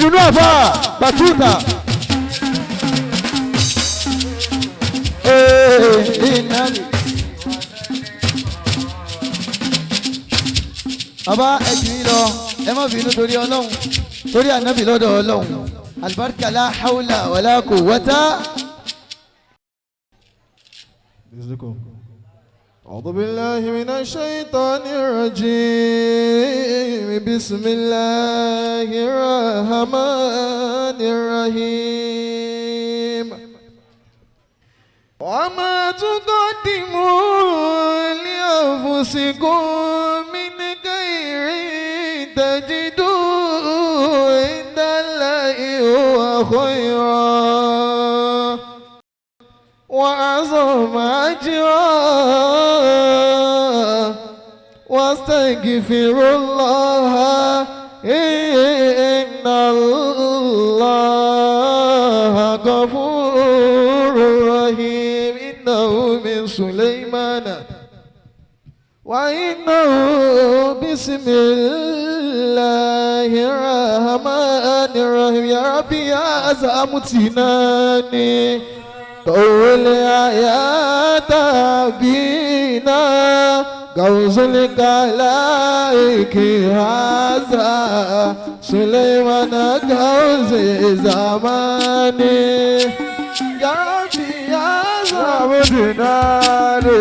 Ìdùnnú àfà Bàtúùtà. Ee, ìnáwó. Bàbá ẹjù yín lọ, ẹ má bínú torí Ọlọ́run, torí ànábì lọ́dọ̀ Ọlọ́run. Àlùbáríkà la hawla wala quwwata. أعوذ بالله من الشيطان الرجيم بسم الله الرحمن الرحيم وما تقدموا لأنفسكم من خير تجدوه عند الله هو خيرا وأعظم أجرا واستغفر الله إن الله غفور رحيم إنه من سليمان وإنه بسم الله الرحمن الرحيم يا ربي يا زعمتناني طول يا بينا غوث الكلائك هذا سليمان غوث زماني يا ربي يا زعمتناني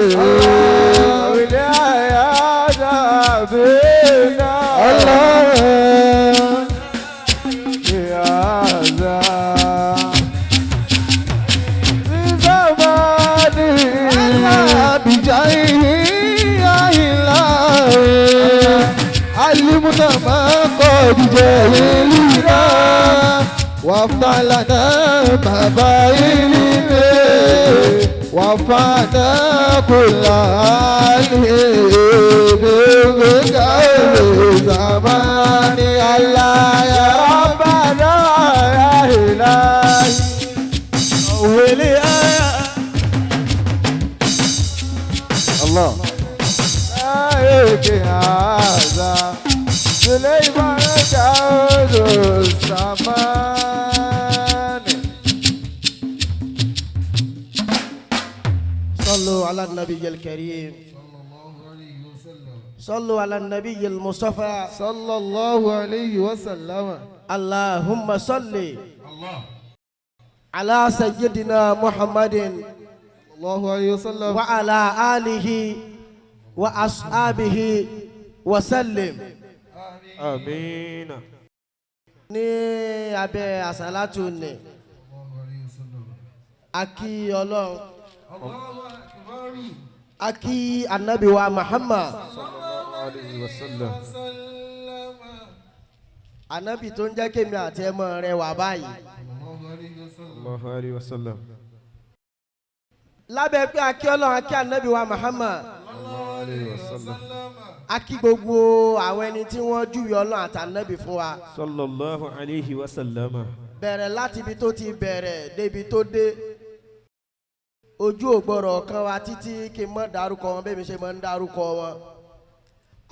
الله علمنا ما قد جهلنا وافتح لنا ما بيننا وفانا كل علم بغير زمان الله يا ربنا يا إلهي ولي آية الله عليك هذا سليمان داود الزمان صلوا على النبي الكريم صلوا على النبي المصطفى صلى الله عليه وسلم اللهم صل على سيدنا محمد الله عليه وسلم وعلى آله وأصحابه وسلم. آمين. Ní abẹ́ àsálàtù ni a kí Ọlọ́run, a kí anabi wa Muhammad, عليه وسلم. anabi tó ń jẹ́ kémi àti ẹmọ rẹ̀ wà báyìí. الله عليه وسلم. Lábẹ́ pé a kí Ọlọ́run, a kí anabi wa Muhammad, عليه وسلم. a kí gbogbo àwọn ẹni tí wọ́n júwe Ọlọ́run àti anabi fún wa. صلى الله عليه وسلم. Bẹ̀rẹ̀ láti ibi tó ti bẹ̀rẹ̀ débi tó dé, ojú ò gbọ́dọ̀ kan wa títí kí n mọ́ dárúkọ wọn bẹ́ẹ̀ mi ṣe máa ń dárúkọ wọn.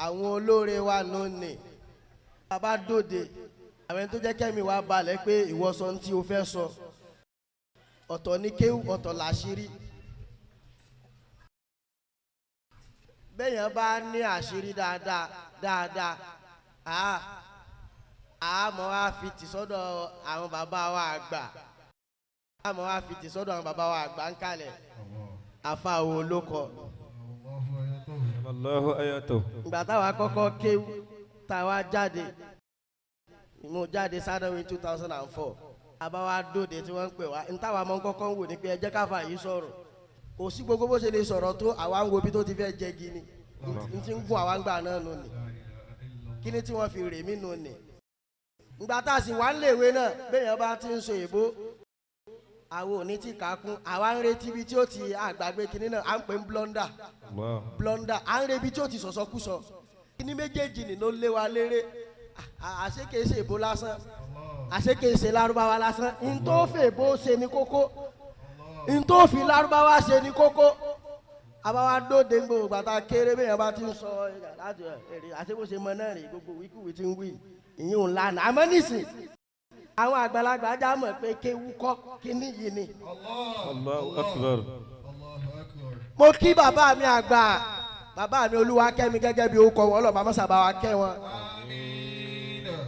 Àwọn olóore wa lónìí bàbá dòde, àwọn ẹni tó jẹ́ kẹ́mi wa balẹ̀ pé ìwọ sọ ohun tí o fẹ́ sọ, ọ̀tọ̀ ní kéwù, ọ̀tọ̀ làṣírí. Bẹ́ẹ̀yàn bá ní àṣírí dáadáa dáadáa, àmọ́ wa fi tì sọ́dọ̀ àwọn bàbá wa àgbà, àmọ́ wa fi tì sọ́dọ̀ àwọn bàbá wa àgbà ń kalẹ̀ àfa wo ló kọ. الله آياته. Ìgbà táwa kọ́kọ́ kéwú táwa jáde, mo jáde sádọ́wìn 2004, àbáwá dòde tí wọ́n ń pè wá n táwa mọ́ kọ́kọ́ ń wò ní pé ẹ jẹ́ káfa yìí sọ̀rọ̀. Kò sí gbogbo bó ṣe lè sọ̀rọ̀ tó, àwa ń wo ibi tó ti fẹ́ jẹgi ni n ti ń gún àwa ń gbà náà nù ni kí ni tí wọ́n fi rè mí nù ni. Ìgbà tá a sì wá ń léèwé náà, béèyàn bá ti ń sọ èbó, àwọn ò ní tí kà á kún, àwa ń retí ibi tí ó ti àgbàgbé kinní náà à ń pè ń blọ́ndà الله. Blọ́ndà à ń rebi tí ó ti sọ̀sọ́kúsọ. Kíní méjèèjì ni ló lé wa léré. Àṣekèéṣe ìbò lásán, àṣekèéṣe lárúbáwá lásán, ntòfè bó ṣe ní kókó, ntòfi lárúbáwá ṣe ní kókó. Àbáwá dóde ń gbogbo gbàtà kéré, bẹ́ẹ̀ bá ti ń sọ láti èrè àṣebóṣe mọ náà rè gbogbo wíkúwí ti ń wí ìyín ò lánàá. Àmọ́ nísìn Àwọn àgbàlagbà já mọ̀ pé kéwú kọ́ kíní yìí ni. Allahu akbar. Mo kí bàbá mi àgbà, bàbá mi Olúwakẹ́mi gẹ́gẹ́ bí orúkọ wọn, ọlọ́ba mọ́sàbá wa kẹ́ wọn.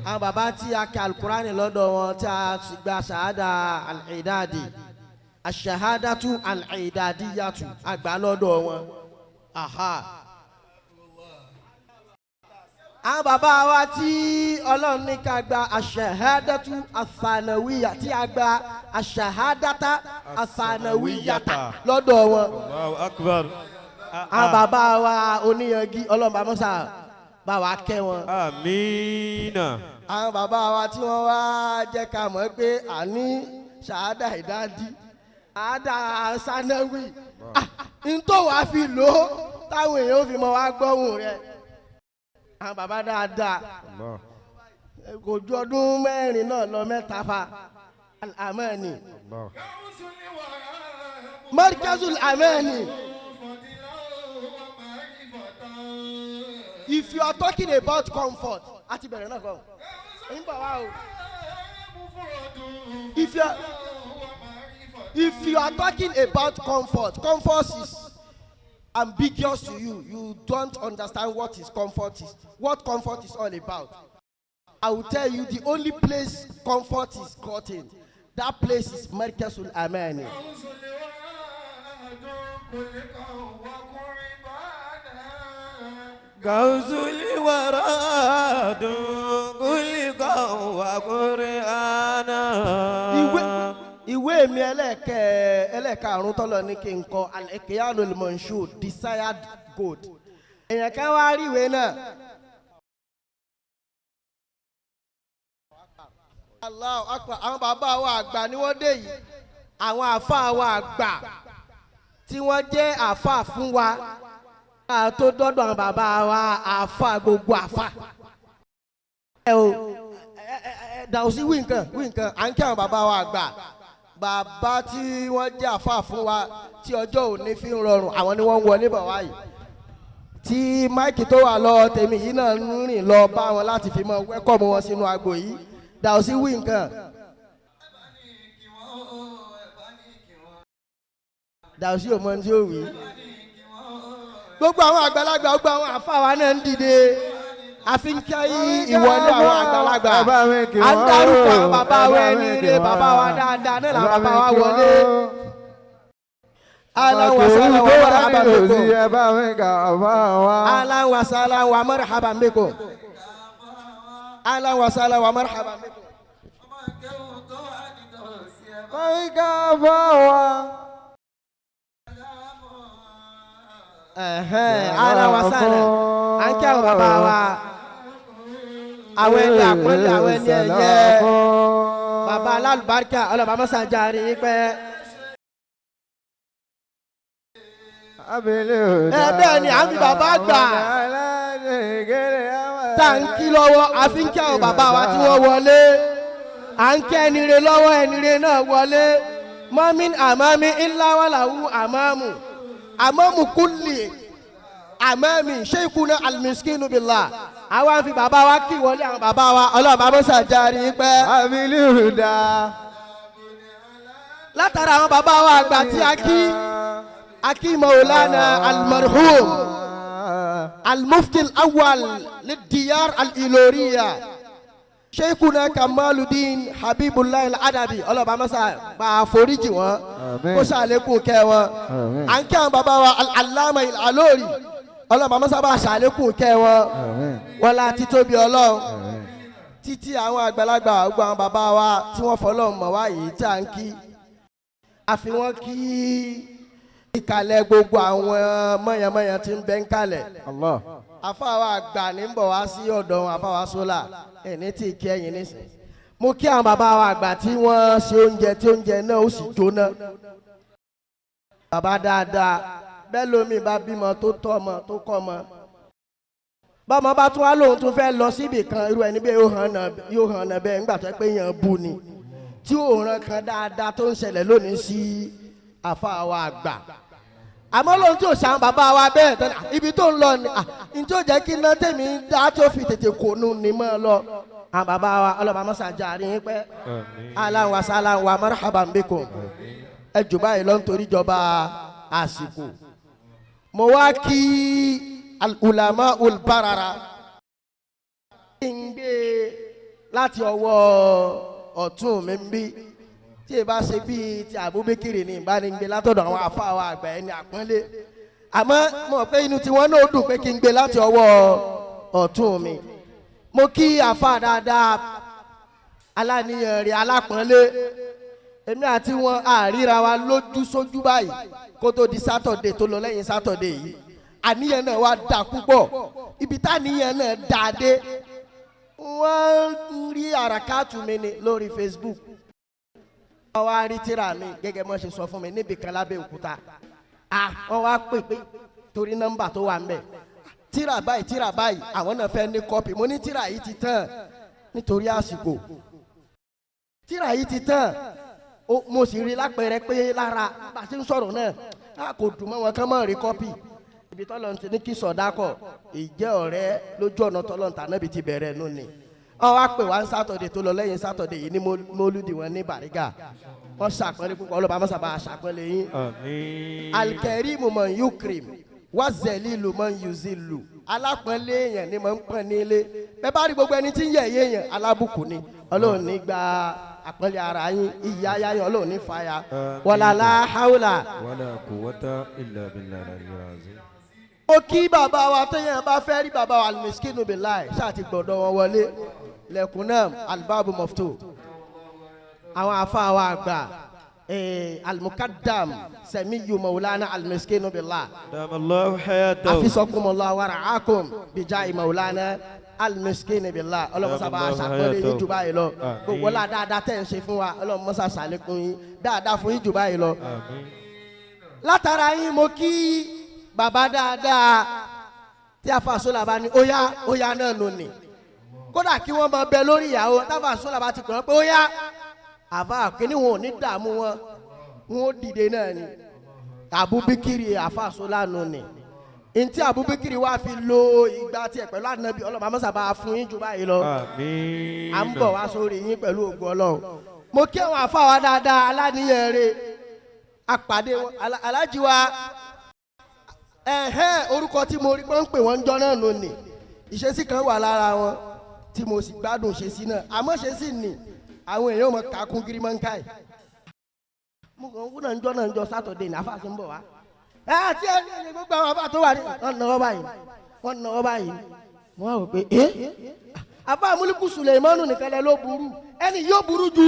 Àwọn bàbá tí a kà alukurani lọ́dọ̀ wọn tí a sì gba ṣahada al-idadi, aṣahadatu al-idadiyatu àgbà lọ́dọ̀ wọn. Aha. Àwọn bàbá wa tí Ọlọ́run ní ká gba aṣahadatu athanawiya, tí a gba aṣahadata athanawiyata lọ́dọ̀ wọn. Allahu akbar. Àwọn bàbá wa oníyangi, Ọlọ́run bá mọ́sà bá wa kẹ́ wọn. Amina. Àwọn bàbá wa tí wọ́n wá jẹ́ ká mọ̀ pé àní ṣàádà ìdádí, àádà sanáwì n tó wàá fi lò ó táwọn èèyàn ó fi mọ wá gbọ́hùn rẹ̀. Àwọn bàbá dáadáa. Allah. Kò ju ọdún 4 náà lọ, 3 fa amẹ́ni. Allah. Markazul Amani. If you are talking about comfort, a ti bẹ̀rẹ̀ náà kọ́ ń bọ̀ wá o. If you are talking about comfort, comfort is ambiguous to you. You don't understand what is comfort is, what comfort is all about. I will tell you the only place comfort is gotten. That place is Markazul Amani. Gawzuli waradu kulika wa Qur'ana. Ìwé mi ẹlẹ́ẹ̀karùn-ún tọ́lọ̀ ní kí n kọ, Al-Iqyanul Manshur, Desired Gold. Èèyàn kan wá rí ìwé náà. Allahu Akbar. Àwọn bàbá wa àgbà ni wọ́n dé yìí. Àwọn àáfàá wa àgbà tí wọ́n jẹ́ àáfàá fún wa. Ká tó dọ́dọ̀ àwọn bàbá wa àáfàá, gbogbo àáfàá. Ẹ o Dàwùsí, wí nǹkan, wí nǹkan. À ń kí àwọn bàbá wa àgbà, bàbá tí wọ́n jẹ́ àáfàá fún wa tí ọjọ́ òní fi ń rọrùn. Àwọn ni wọ́n ń wọlé bọ̀ wáyìí tí máìkì tó wà lọ tèmi yìí náà ń rìn lọ bá wọn láti fi mọ wẹ́kọ̀mù wọn sínú agbo yìí. Dàwùsí, wí nǹkan. Dàwùsí ò mọ ohun tí ó wí. Gbogbo àwọn àgbàlagbà, gbogbo àwọn àáfàá wa náà ń dìde, àfi ń kí ìwọlé àwọn àgbàlagbà. Ẹ bá mi kí À ń wọ́n dárúkọ o, àwọn bàbá ẹ wa bá ẹni mi kí rere, wọ́n. bàbá wa dáadáa náà Ẹ làwọn bá mi bàbá wa kí wọlé. wọ́n. Ahlan wa sahlan wa marhaban bikum. Ẹ bá mi kà bá wa. Ahlan wa sahlan wa marhaban bikum. Ahlan wa sahlan wa marhaban bikum. Bá mi kà bá wa. Ahlan wa sahlan. À ń kí àwọn bàbá wa, àwọn ẹni àpọ́nlé, àwọn ẹni ẹ̀yẹ, bàbá alálùbáríkà, ọlọ́ba mọ́sàájà rí i pẹ́. Ẹ bẹ́ẹ̀ ni, à ń fi bàbá gbà tá à ń kí lọ́wọ́, àfi ń kí àwọn bàbá wa tí wọ́n wọlé. À ń kí ẹni re lọ́wọ́, ẹni re náà wọlé. Mọ́mí àmọ́mí ńláwàláwù àmọ́mù àmọ́mù kúlì àmọ́mì ṣéìkúná almiskinu billah. Àwa ń fi bàbá wa kí wọlé àwọn bàbá wa, ọlọ́ọ̀bá mọ́sàájà rí i pẹ́. Abilé òdà. Látara àwọn bàbá wa àgbà tí a kí, a kí Maulana almarhum almufti alawwal lidiyar aliloriya Sheikhuna Kamaludin Habibullah Al-Adabi, ọlọ́ba mọ́sá bá a foríjì wọn. Àmín. Kó ṣàlékún kẹ́ wọn. Àmín. À ń kí àwọn bàbá wa Al-Allama Al-Alori, ọlọ́ba mọ́sá bá a ṣàlékún kẹ́ wọn. Àmín. Wọn la títóbi Ọlọ́run. Àmín. Títí àwọn àgbàlagbà, gbogbo àwọn bàbá wa tí wọ́n fọlọ́run mọ̀ wá yìí tí à ń kí, àfi wọ́n kí ìkàlẹ̀ gbogbo àwọn mọ̀yànmọ̀yàn tí ń bẹ ń kalẹ̀. Allah. Àfáwa àgbà ní ń bọ̀ wá sí ọ̀dọ̀ wọn, àfáwa sólà ẹni tí kí ẹ̀yìn nísìn. Mo kí àwọn bàbá wa àgbà tí wọ́n ṣe oúnjẹ tí oúnjẹ náà ó sì jóná. Bàbá dáadáa, bẹ́ẹ̀ lómi bá bímọ tó tọ́ ọmọ tó kọ́ ọmọ, bọ́mọ bá tún wá lóun tún fẹ́ lọ síbì kan, irú ẹni bẹ́ẹ̀ yóò hàn náà bẹ́ẹ̀ ńgbà tó pé yàn bú ni tí òòràn kan dáadáa tó ń ṣẹlẹ̀ lónìí sí àfáà wa àgbà. Àmọ́ lóhun tí ò ṣàn bàbá wa bẹ́ẹ̀ tán ibi tó ń lọ ni n tí ó jẹ́ kí iná tèmi dá tó fi tètè kò nu ni mọ́ ọ lọ. Àwọn bàbá wa ọlọ́ba mọ́sá járe yín pẹ́. Ahlan wa sahlan wa marhaban bikum. Ẹ jù báyìí lọ nítorí ìjọba àsìkò. Mo wá kí al-ulama ul-barara. Kí n gbé láti ọwọ́ ọ̀tún mi ń bí tí ì bá ṣe bíi ti Abubakar ní ìbánigbé látọ̀dọ̀ àwọn àfáà wa àgbà ẹni àpọ́nlé, àmọ́ mo mọ̀ pé inú tiwọn náà dùn pé kí n gbé láti ọwọ́ ọ̀tún mi. Mo kí àfáà dáadáa, aláníyàn rẹ̀, alápọ́nlé. Èmi àti wọn àríra wa lójú sójú báyìí kó tó di Sátọ̀dé tó lọ lẹ́yìn Sátọ̀dé yìí. Àníyàn náà wá dà púpọ̀. Ibi táníyàn náà dà dé, wọ́n ń rí àràkàtù mi ni lórí Facebook. Wọ́n wá rí tíra mi gẹ́gẹ́ bọ́n ṣe sọ fún mi níbi kan lábẹ́ òkúta. Wọ́n wá pè pé torí nọ́mbà tó wà ń bẹ̀, tíra báyìí, tíra báyìí, àwọn náà fẹ́ ní kọ́pì. Mo ní tíra yìí ti tán nítorí àsìkò, tíra yìí ti tán. Mo sì rí lápẹẹrẹ pé lára bá a ṣe ń sọ̀rọ̀ náà, a kò dùn mọ́ wọn kán mọ́ rí kọ́pì. Ibi tọ́lọ̀ ti ní kí sọ̀dákọ̀ ìjẹ́ ọ̀rẹ́ lójú ọ̀nà tọ́lọ̀ ta náà bí ti bẹ̀rẹ̀ nù ni. Wọ́n wá pè wá ní Sátọ̀dẹ̀ tó lọ lẹ́yìn Sátọ̀dẹ̀ yìí ní mọ́lúdì wọn ní Bàrígà. Wọ́n ṣàpọ́nlé púpọ̀. Ọlọ́ba mọ́sàbá ṣàpọ́nlé yín. Àmín. Alikẹ́rìmù mọ̀ yukrim wazẹ́lílù mọ̀ yuzilu. Alápọ̀nlé èèyàn ni mọ̀ ń pọ̀n nílé. Bẹ́ẹ̀ bá rí gbogbo ẹni tí ń yẹ̀yẹ́ èèyàn, alábùkù ni. Ọlọ́run ní gba àpọ́nlé ara yín, ìyá ayá yín Ọlọ́run ní fàyà. Wàlálà haúlà. Wala quwwata illa billahi al-aliyyil azim. Mo kí bàbá wa. Téèyàn bá fẹ́ rí bàbá wa Almiskinu Billahi, ṣáà ti gbọ̀dọ̀ wọn wọlé lẹ́kùn náà, alibabu mọ̀fútó. Àwọn afa wa àgbà, alimukadam sẹmiyu maulana Almiskinu Billahi. Dama Allahu hayatahu. Afisakumullah waraakum bijai maulana Almiskinu Billahi. Ọlọmọsá bá aṣàpọ̀lẹ̀ yín jù báyìí lọ. Àmín. Gbogbo ọlá dáadáa tẹ̀ ń ṣe fún wa, ọlọmọsá ṣàlékún yín dáadáa fún yín jù báyìí lọ. Àmín. Látara yín, mo kí bàbá dáadáa tí a fa sólà bá ní óyá óyá náà nù ní. Kódà kí wọ́n máa bẹ lórí ìyàwó, táfà sólà bá ti kàn án pé óyá, àfa kínní wọn ò ní dààmú wọn, wọn ó dìde náà ni. Abubakiri àfa sólà nù ní ntí Abubakiri wá fi lo ìgbà tiẹ̀ pẹ̀lú ànábì. Ọlọ́mọ amọ́sàbá fún yín ju báyìí lọ. Àmín. À ń bọ̀ wá sórí yín pẹ̀lú ògùn Ọlọ́run. Mo kí àwọn àfa wa dáadáa, aláníyàn rẹ̀, apàdé wọn, alájí wa ẹ̀hẹ́n. Orúkọ tí mo rí pé ń pè wọ́n ń jọ náà lónìí, ìṣesí kan wà lára wọn tí mo sì gbádùn ìṣesí náà, àmọ́ ìṣesí ni àwọn èèyàn mọ̀ kákún gírímọ́ńkáì. Mo kàn ń wúnà ń jọ náà ń jọ Sátọ̀dé ní àfàṣe ń bọ̀ wá. Ẹ àti ẹ ní gbogbo àwọn àbá tó wà ní wọ́n náwó báyìí, wọ́n náwó báyìí. Wọ́n á wò pé ẹ́ àbá Amúlíkù Sùlẹ̀mánù nìkan lẹ ló burú, ẹni yóò burú ju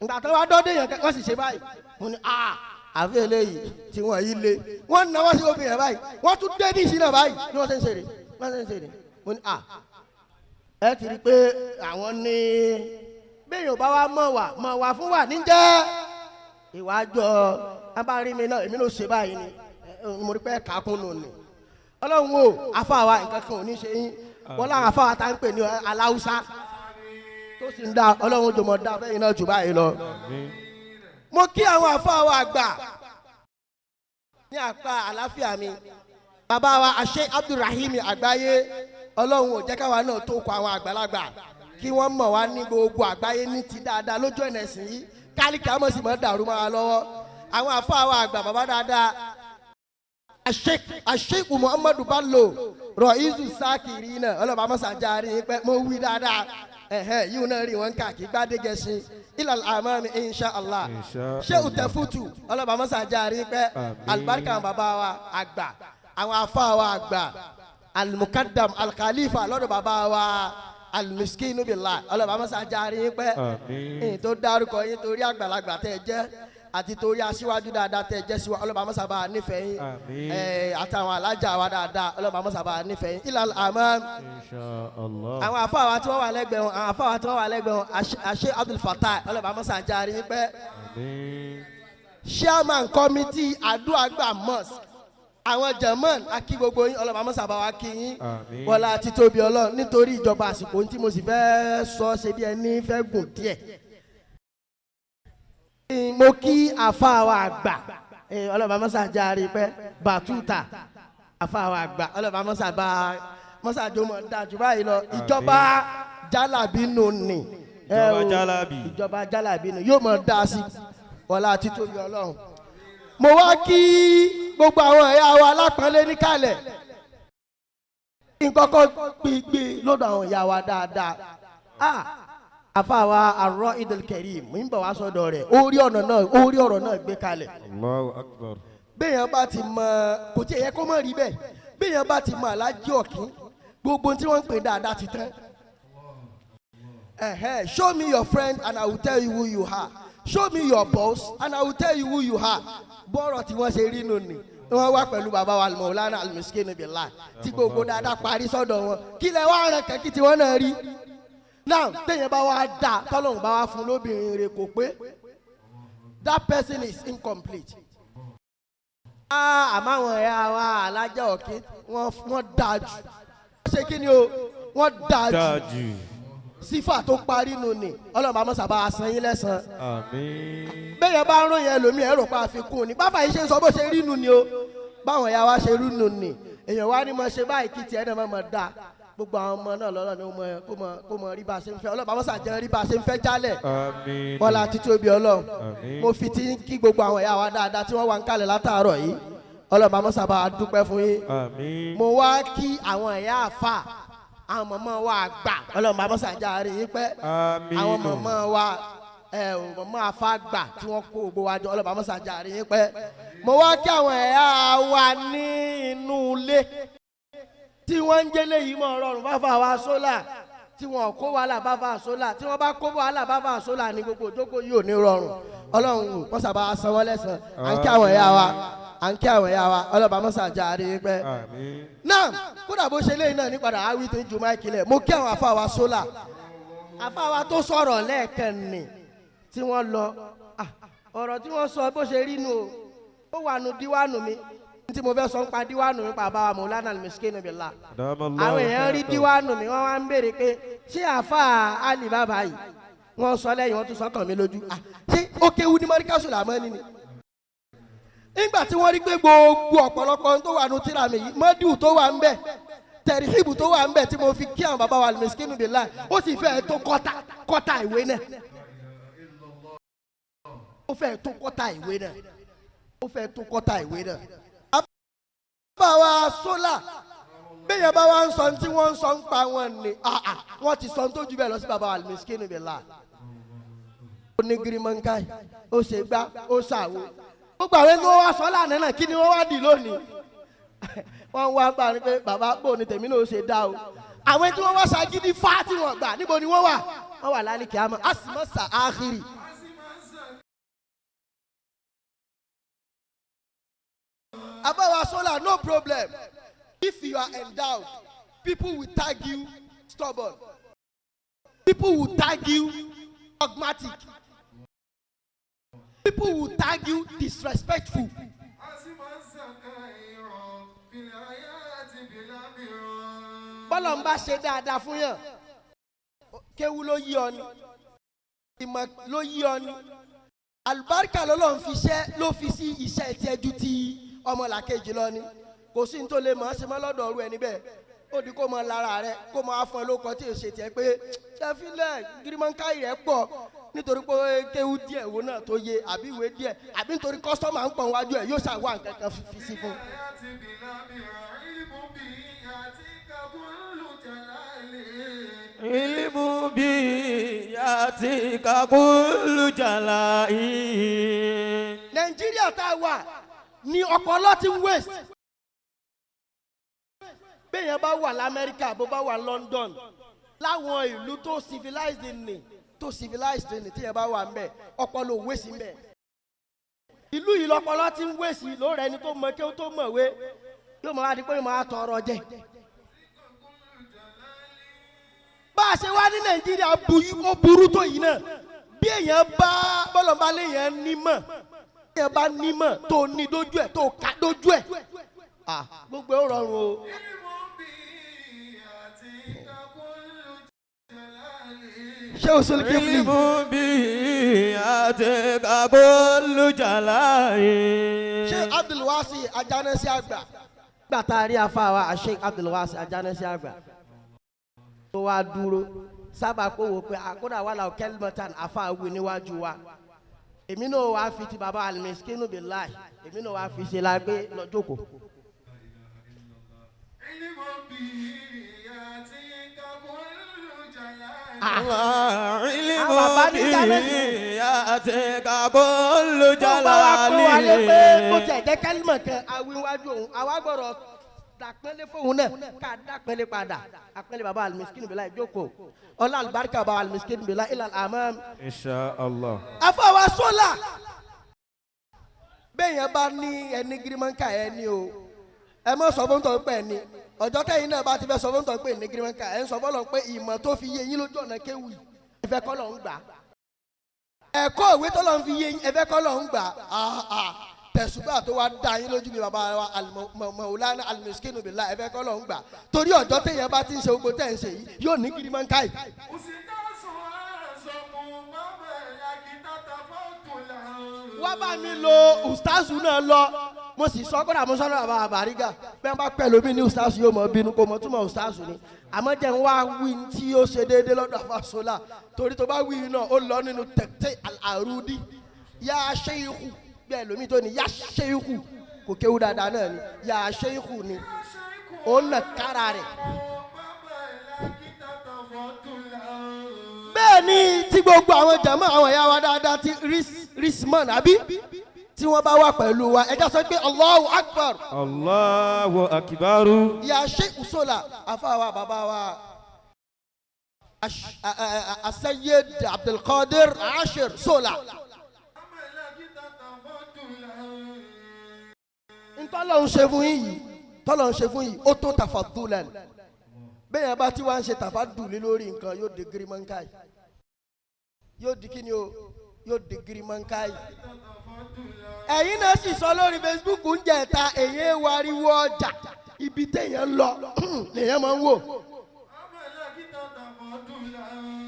ìgbà tó wá dọ́dọ̀ yẹn, wọ́n sì ṣe báyìí. Mo ní a àfi eléyìí tí wọ́n yìí lé, wọ́n náwó sí obìnrin báyìí, wọ́n tún dé ní ìsìn náà báyìí bí wọ́n ṣe ń ṣeré, wọ́n ṣe ń ṣeré. Mo ní a ẹ ti rí i pé àwọn ní bẹ́ẹ̀ yóò bá wa mọ̀ wá mọ̀ wá fún wa níjẹ́ ìwájọ abárí mi náà, èmi ló ṣe báyìí ni. Mo rí pé kàákùn nù ni. Ọlọ́run o, àfàwà nǹkan kan ò ní ṣe yín. Wọ́n láwọn àfàwà tá ń pè ní aláwùsá tó sì ń dá Ọlọ́run jọmọ dá fẹ́yìn náà jù báyìí lọ. Àmín. Mo kí àwọn àfàwà àgbà ní àpá àlàáfíà mi, bàbá wa àṣẹ Abdulrahim àgbáyé. Ọlọ́run ò jẹ́ káwa náà tó kọ àwọn àgbàlagbà kí wọ́n mọ̀ wá ní gbogbo àgbáyé ní ti dáadáa lójú ọ̀nà ẹ̀sìn yìí, kálíkì àmọ́ sì mọ́ dàrú mọ́ wa lọ́wọ́. Àwọn àfàwà àgbà, bàbá dáadáa, àṣekù Muhammadu Bello rọ̀ìzù sákìrì náà, ọlọ́ba mọ́sàájáre pẹ́ mo wí dáadáa. Ẹ̀hẹ́n, yíò náà rí wọn káàkiri gbádégẹṣin ilal amami insha Allah. Insha Ṣé utẹ̀fútù, ọlọ́ba mọ́sàájáre pẹ́. Àmín. Alibarika àwọn bàbá wa àgbà, àwọn afa wa àgbà, alimukadam alikalifa lọ́dọ̀ bàbá wa Almiskinu Billah, ọlọ́ba mọ́sàájáre pẹ́. Àmín. Ẹ̀yìn tó dárúkọ yín torí àgbàlagbà tẹ́ ẹ jẹ́ àti torí aṣíwájú dáadáa tẹ́ ẹ jẹ́ sí wa, ọlọ́ba mọ́sàbá nífẹ̀ẹ́ yín. Àmín. Àtàwọn alájà wa dáadáa, ọlọ́ba mọ́sàbá nífẹ̀ẹ́ yín. Ilal amam. Insha Allah. Àwọn àfa wa tí wọ́n wà lẹ́gbẹ̀ẹ́ wọn, àwọn àfa wa tí wọ́n wà lẹ́gbẹ̀ẹ́ wọn, àṣẹ Abdul Fattah, ọlọ́ba mọ́sàájáre yín pẹ́. Àmín. Chairman committee àdúràgbà mosque, àwọn german, akí gbogbo yín. Ọlọ́ba mọ́sàbá wa kí yín. Àmín. Wọlá títóbi Ọlọ́run. Nítorí ìjọba àsìkò tí mo sì fẹ́ sọ ṣe bí ẹni fẹ́ gùn díẹ̀, mo kí àfa wa àgbà, ọlọ́ba mọ́sá járe pẹ́ bàtúta àfa wa àgbà, ọlọ́ba mọ́sá bá Mọ́sàájú mọ̀ dáa jù báyìí lọ. Ìjọba jálàbí nù ní. Ìjọba jálàbí. Ìjọba jálàbí nù yóò mọ̀ dáa sí wọlá títóbi Ọlọ́run. Mo wá kí gbogbo àwọn ẹ̀yà wa alápọ̀nlé níkàlẹ̀, kí n kọ́kọ́ gbígbé lọ́dọ̀ àwọn ìyá wa dáadáa. Ah, àfàwà àrọ Idil Karim ń bọ̀ wá sọ́dọ̀ rẹ̀, ó rí ọ̀nà náà, ó rí ọ̀rọ̀ náà gbé kalẹ̀. Allahu akbar. Béèyàn bá ti mọ, kò tí ì yẹ kó mọ̀ rí bẹ́ẹ̀, béèyàn bá ti mọ Aláàjì Ọ̀kín, gbogbo tí wọ́n ń pè dáadáa ti tán. Ẹ̀hẹ́, show me your friend and I will tell you who you are. Show me your boss and I will tell you who you are. Bọ́rọ̀ tí wọ́n ṣe rí nù ni wọ́n wá pẹ̀lú bàbá wa Maulana Al-Miskin Billah, tí gbogbo dáadáa parí sọ́dọ̀ wọn. Kí lẹ wá rẹ̀ kẹ́kí tí wọ́n náà rí now? Téèyàn bá wá dà, tọ́lọ́hún bá wá fún lóbìnrin rẹ̀, kò pé, that person is incomplete. Ah, àmọ́ àwọn ẹ̀yà wa Alájà Ọ̀kín, wọ́n dáa jù. Wọ́n ṣe kí ni o? Wọ́n dáa jù. Dájú. Sífà tó parí nù ni Ọlọ́run bá mọ́sàbá san yín lẹ́sàn. Àmín. Bẹ́ẹ̀ bá ń ròyìn ẹlòmíì, ẹ̀rọ pa àfikún ni báfà yìí ṣe ń sọ bó ṣe rí nù ni o, báwọn ìyá wa ṣe rí nù ni. Èèyàn wa ni mo ṣe báyìí kí tiẹ̀ náà má mọ̀ dáa. Gbogbo àwọn ọmọ náà lọ́rọ̀ ni ó mọ kó mọ rí bá a ṣe ń fẹ́. Ọlọ́run bá mọ́sà jẹ́ rí bá a ṣe ń fẹ́ jálẹ̀. Àmín. Bọ́lá títí obì Ọlọ́run. Àmín. Mo fi ti ń kí gbogbo àwọn ìyá wa dáadáa tí wọ́n wà ń kalẹ̀ látàárọ̀ yìí. Ọlọ́run bá mọ́sà bá a dúpẹ́ fún yín. Àmín. Mo wá kí àwọn ìyá àfà, àwọn mọ̀mọ́ wa àgbà. Ọlọ́run bá mọ́sà járe yín pẹ́. Àmín. Àwọn mọ̀mọ́ wa ẹ ò mọ̀mọ́ àfa gbà tí wọ́n kó gbogbo wa jọ, Ọlọ́run bá mọ́sà járe yín pẹ́. Mo wá kí àwọn ẹ̀yà wa ní inú ilé tí wọ́n ń jẹ́lé yìí mọ̀ rọrùn fáfá wa sólà, tí wọ́n kó wàhálà báfà sólà. Tí wọ́n bá kó wàhálà báfà sólà ní gbogbo ìjókòó yìí ò ní rọrùn. Ọlọ́run wọ́n sábà san wọ́n lẹ́sàn. À ń kí àwọn ẹ̀yà wa, à ń kí àwọn ẹ̀yà wa. Ọlọ́run bá mọ́sà járe yín pẹ́. Àmín. Náà kódà bó ṣe léyìn náà ní padà áwí tó ń ju máìkì lẹ̀. Mo kí àwọn àfa wa sólà, àfa wa tó sọ̀rọ̀ lẹ́ẹ̀kan nì tí wọ́n lọ. Ah, ọ̀rọ̀ tí wọ́n sọ bó ṣe rí nu o, ó wà nù díwánu mi tí mo fẹ́ sọ ń pa díwánu mi pa bàbá wa Maulana Al-Miskin Billah. Àwọn èèyàn rí díwánu mi, wọ́n wá ń béèrè pé ṣé àfa Ali bàbá yìí wọ́n sọ lẹ́yìn, wọ́n tún sọ kàn mí lójú. Ah, ṣé ó kéwu ní mọ́ríkàsù làmọ́ ni nígbà tí wọ́n rí pé gbogbo ọ̀pọ̀lọpọ̀ ohun tó wà nù tíra mi yìí, mọ́díù tó wà ń bẹ̀, tẹ̀ríhìbù tó wà ń bẹ̀ tí mo fi kí àwọn bàbá wa Al-Miskin Billah, ó sì fẹ́ẹ́ tó kọ́ta kọ́ta ìwé náà, ó fẹ́ẹ́ tó kọ́ta ìwé náà, ó fẹ́ẹ́ tó kọ́ta ìwé náà. Bàbá wa sólà, bẹ́ẹ̀ bá wa ń sọ tí wọ́n ń sọ ń pa wọn ni, ah, ah, wọ́n ti sọ tó ju bẹ́ẹ̀ lọ sí bàbá wa Al-Miskin Billah. Ó ní girimankai, ó ṣe gbá, ó ṣàwo. Gbogbo àwọn ẹni wọ́n wá sọ lánàá náà, kí ni wọ́n wá dì lónìí? Wọ́n wá bá ní pé bàbá bò ní tèmi náà ó ṣe dá o. Àwọn tí wọ́n wá ṣagídí fá tí wọ́n gbà, níbo ni wọ́n wà? Wọ́n wà lálẹ́ kíámà, á sì mọ́ sà áhírì. Abawa solar, no problem. If you are endowed, people will tag you stubborn, people will tag you dogmatic, people will tag you disrespectful. Bọ́lá ń bá ṣe dáadáa fún yàn, kéwu ló yí ọ ni, ìmọ̀ ló yí ọ ni, àlùbáríkà lọ́lọ́run fi iṣẹ́ ló fi sí iṣẹ́ tiẹ̀ ju ti ọmọlàkejì lọ ni. Kò sí ní tó lè mọ̀ ọ́n ṣe mọ́ lọ́dọ̀ ọ̀rú ẹni bẹ́ẹ̀. Ó di kó mọ lára rẹ, kó mọ afọ ló kọ tí ò ṣe tiẹ̀ pé ṣẹ́fílẹ̀ gírímọ́ńkáì rẹ̀ pọ̀ nítorí pé kéwu díẹ̀ wo náà tó yé àbí ìwé díẹ̀ àbí nítorí kọ́sọ́mà ń pọ̀ wájú ẹ̀, yóò ṣàwá nǹkan kan fi sí fún un. Ilmu bi yatika kullu jalai. Nàìjíríà tá a wà ní ọpọlọ ti ń waste. Béèyàn bá wà lamẹ́ríkà, bó bá wà London, láwọn ìlú tó civilized ni, tó civilized ni, tíyẹn bá wà ńbẹ̀, ọpọlọ ò waste ńbẹ̀. Ìlú yìí lọpọlọ ti ń waste lórí ẹni tó mọ kí ó tó mọ̀wé yóò máa di pé yóò máa tọrọ jẹ. Bá a ṣe wá ní Nàìjíríà ó burú tó yìí náà, bí èèyàn bá bọ́lọ̀mbá léèyàn nímọ̀, èèyàn bá nímọ̀ tó ní dójú ẹ̀, tó ká dójú ẹ̀, ah, gbogbo ẹ̀ ó rọrùn o. Ṣé o sọ kí n Ilmu bi yatika kullu jalai. Ṣé Abdulwasi Ajanasi àgbà Nígbà tá a rí afa wa Sheikh Abdulwasi Ajanasi àgbà tó wá dúró sábà kó wò pé àkódà wà láwọn kẹlímọ̀tàn afa wí níwájú wa, èmi náà wàá fi ti baba Al-Miskinu Billahi, èmi náà wàá fi ṣe la gbé lọ́jọ́kọ̀. علم bàbá ní Jánásì. به يأتيك كل Tó bá wa kó wa lé pé bó جلال tiẹ̀ jẹ́ kẹ́límọ̀ kan awíwájú òun, àwa gbọ́dọ̀ dàpẹ́lẹ́ fóun náà ká dàpẹ́lẹ́ padà àpẹ́lẹ́ baba Al-Miskinu Billahi jókòó ọlá àlùbáríkà baba Al-Miskinu Billahi ilal amam. إن شاء الله. Afọwọ́ sólà bẹ́ẹ̀ yẹn bá ní ẹni gírímọ́ǹkà ẹ ní o, ẹ mọ̀ sọ fún tọ́ pé ẹni ọjọ́ tẹ́yìn náà bá ti fẹ́ sọ fún tọ́ pé ní gírímọ́ǹkà ẹ ń sọ fọlọ́ pé ìmọ̀ tó fi yé yín lójú ọ̀nà kéwì ẹ fẹ́ kọ́ lọ́ ń gbà, ẹ̀kọ́ ìwé tó lọ́n fi yé yín ẹ fẹ́ kọ́ lọ́ ń gbà, tẹ̀sùbà tó wá dá yín lójú bí baba wa Maulana Al-Miskinu Billahi ẹ fẹ́ kọ́ lọ́ ń gbà, torí ọjọ́ tẹ́yìn bá ti ń ṣe gbogbo tẹ́ ń ṣe yìí yóò ní gírímọ́ǹkà yìí. Wá bá mi lo ustazu náà lọ, mo sì sọ kódà mo sọ̀rọ̀ bàbá àbárígà bẹ́ẹ̀ bá pẹ̀lú mi ní ustazu yóò mọ̀ bínú kó mọ̀ túmọ̀ ustazu ni, àmọ́ jẹ́ ń wá wí tí ó ṣe déédéé lọ́dọ̀ àfàsọ́là torí tó bá wí náà ó lọ nínú tẹ̀tẹ̀ àrùdí yá ṣéyíkù bẹ́ẹ̀ lómi tó ní yá ṣéyíkù kò kéwú dáadáa náà ni yá ṣéyíkù ni ó nà kára rẹ̀. Bẹ́ẹ̀ ni tí gbogbo àwọn jàmá àwọn ìyá wa dáadáa ti risman àbí tí wọ́n bá wà pẹ̀lú wa ẹja sọ pé Allahu Akbar. Allahu akbar. Ìyá Sheikh Usola afáwa bàbá wa Asayid Abdulkadir Ashir Sola. Ntọ́lọ̀ ń ṣe fún yín yìí, tọ́lọ̀ ń ṣe fún yìí, ó tó tafadulan. Bẹ́ẹ̀ yẹn bá tí wàá ń ṣe tafaduli lórí nǹkan yóò di girimankai, yóò di kíni o, yóò di girimankai. Ẹ̀yin náà sì sọ lórí Facebook ń jẹ́ ẹ̀ta èyí ń wariwo ọjà ibi téèyàn ń lọ lèèyàn máa ń wò.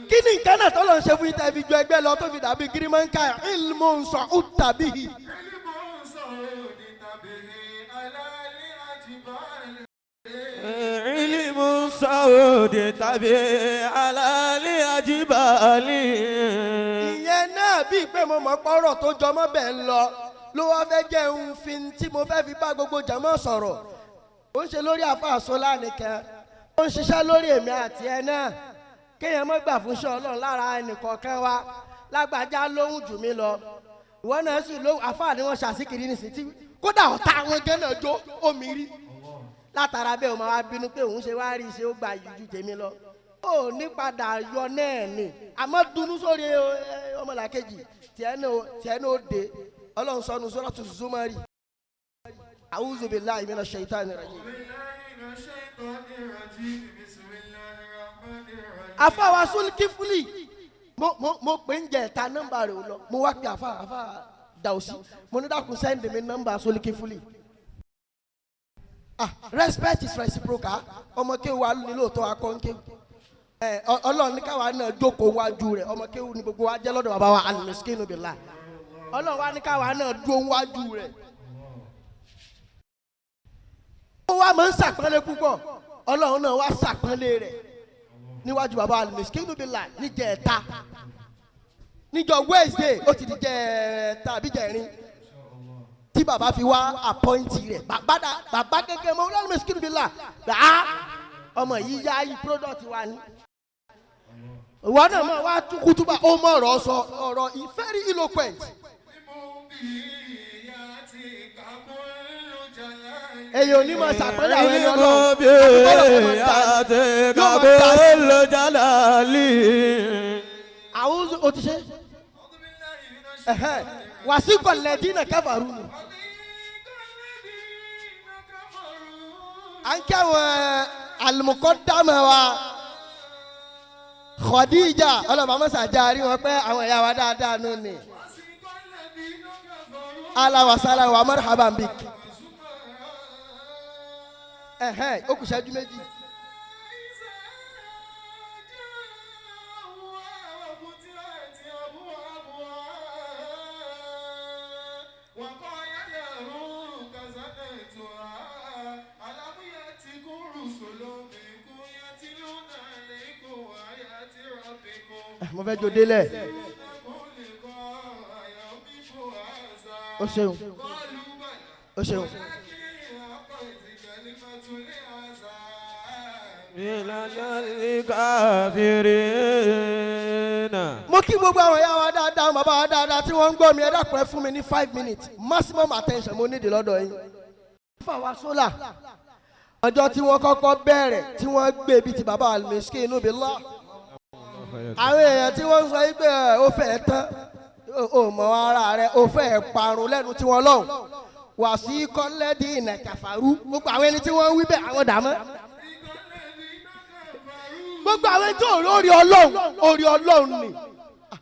Kí ni nǹkan náà tọ́lọ̀ ń ṣe fún yín tẹ́ fi ju ẹgbẹ́ lọ tó fi dàbí girimankai? Ilmu sọ ó tàbí. علم سعود تبي على الأجبال. Ìyẹn náà bíi pé mo mọ̀ pọ́rọ̀ tó jọmọ́ bẹ́ẹ̀ ń lọ ló wá fẹ́ jẹ́ ń fi tí mo fẹ́ fi bá gbogbo jàmọ́ sọ̀rọ̀. Ó ń ṣe lórí àfàsọ́lá nìkan, ó ń ṣiṣẹ́ lórí èmi àti ẹ náà, kéèyàn má gbà fún iṣẹ́ Ọlọ́run lára ẹnìkọ̀ọ̀kan wa. Lágbájá lóhùn jù mí lọ, ìwọ náà sì lóhùn. Àfáà ni wọ́n ṣàṣìkiri nísìnyí tí kódà ọ̀tá àwọn gánà jó omi rí látara bẹ́ẹ̀ o máa wá bínú pé òun ṣe wá rí ṣe ó gba yìí ju tèmi lọ. Ó ní padà yọ náà ni àmọ́ dunú sórí ọmọlàkejì tiẹ̀ náà ó dé. Ọlọ́run sọnù Suratu Zumari. A'udhu billahi minash shaitani rajim. Àfàwà Sulkifli mo pè ń jẹ ẹ̀ta nọ́mbà rẹ̀ ò lọ, mo wá pe àfà Dàwùsí, mo ní dákun sẹ́ndì mi nọ́mbà Sulkifli. Ah, respect is reciprocal. Ọmọ kéwu wa ní lóòótọ́ akọ́ńkéwu ẹ Ọlọ́run ní káwa náà jókòó wájú rẹ̀, ọmọ kéwu ní gbogbo wa jẹ́ lọ́dọ̀ bàbá wa Al-Miskinu Billah. Ọlọ́run wa ní káwa náà dúró wájú rẹ̀. Ó wá máa ń sàpọ́nlé púpọ̀, Ọlọ́run náà wá sàpọ́nlé rẹ̀ níwájú bàbá Al-Miskinu Billah níjẹ̀ẹ́ta níjọ́ Wednesday, ó ti di jẹ̀ẹ́ta àbí jẹ̀rin tí bàbá fi wá àpọ́ǹtì rẹ̀. Bàbá gẹ́gẹ́ mọ́ Al-Miskinu Billah gbà á ọmọ yìí yá yí product wa ni. Ìwọ náà máa wá tú kútúbà, ó mọ ọ̀rọ̀ sọ, ọ̀rọ̀ very eloquent. Èyí ò ní máa ṣàpẹ́lẹ̀ àwọn ẹni Ọlọ́run àti bọ́lá kò máa ta yóò máa ta sí. Àwọn o ti ṣe wàsíkọ̀ lẹ́dínà káfàrú ni. À ń kí àwọn alimukọ́dámà wa Khadija ọlọ́ba mọ́sàájà rí wọn pé àwọn ìyá wa dáadáa nù ni. Alawasala wa marhaban bik. Ó kù ṣẹ́jú méjì. Mo fẹ́ jó délẹ̀. O ṣeun, o ṣeun. للكافرين. Mo kí gbogbo àwọn ìyá wa dáadáa, bàbá wa dáadáa tí wọ́n ń gbọ́ mi. Ẹ dákun, ẹ fún mi ní 5 minutes maximum attention mo nídìí lọ́dọ̀ yín. Fàwa sólà, ọjọ́ tí wọ́n kọ́kọ́ bẹ̀rẹ̀ tí wọ́n gbé bíi ti bàbá Alimiskin inú mi lọ. Àwọn èèyàn tí wọ́n ń sọ yí pé ẹ, ó fẹ́ tán, ó mọ ara rẹ, ó fẹ́ parun lẹ́nu tí wọ́n lọ́hùn wà sí kọ́lẹ́dì ìnàkàfàrú. Gbogbo àwọn ẹni tí wọ́n ń wí bẹ́ẹ̀, àwọn dàmọ́. Gbogbo àwọn ẹni tí ò rí orí Ọlọ́run, orí Ọlọ́run ni